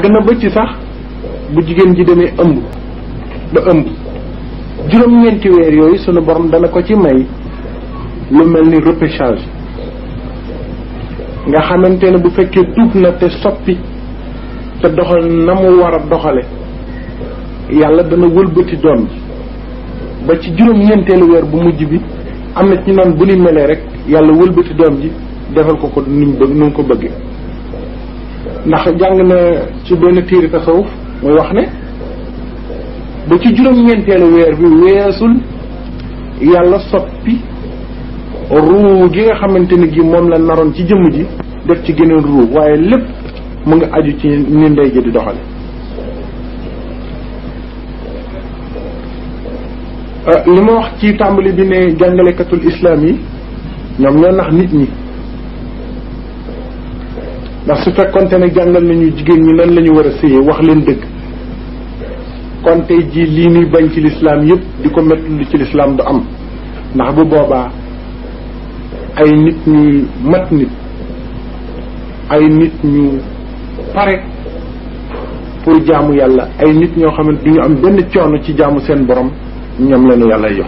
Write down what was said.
àgg na ba ci sax bu jigéen ji demee ëmb ba ëmb juróom-ñeenti weer yooyu sunu borom dana ko ci may lu mel ni repêchage nga xamante ne bu fekkee tuub na te soppi te doxal na mu war a doxale yàlla dana wëlbati doom ji ba ci juróom-ñeenteelu weer bu mujj bi am na ci noonu bu ni melee rek yàlla wëlbati doom ji defal ko nuñ ko bëggee ndax jàng na ci benn téere tasawuf muy wax ne ba ci juróom-ñeenteelu weer bi weesul yàlla soppi ruu gi nga xamante ni gi moom la naroon ci jëmm ji def ci geneen ruu waaye lépp mu nga aju ci ni ndey ji di doxale li ma wax ci tàmbali bi ne jàngalekatul islam yi ñoom ñoo nax nit ñi ndax su fekkonte ne jàngal nañu jigéen ñi nan la ñu war a sëyee wax leen dëgg kon tey jii lii ñuy bañ ci lislaam yëpp di ko métti lu ci lislaam du am ndax bu boobaa ay nit ñu mat nit ay nit ñu pare pour jaamu yàlla ay nit ñoo xamante du ñu am benn coono ci jaamu seen borom ñoom lañu yàlla jox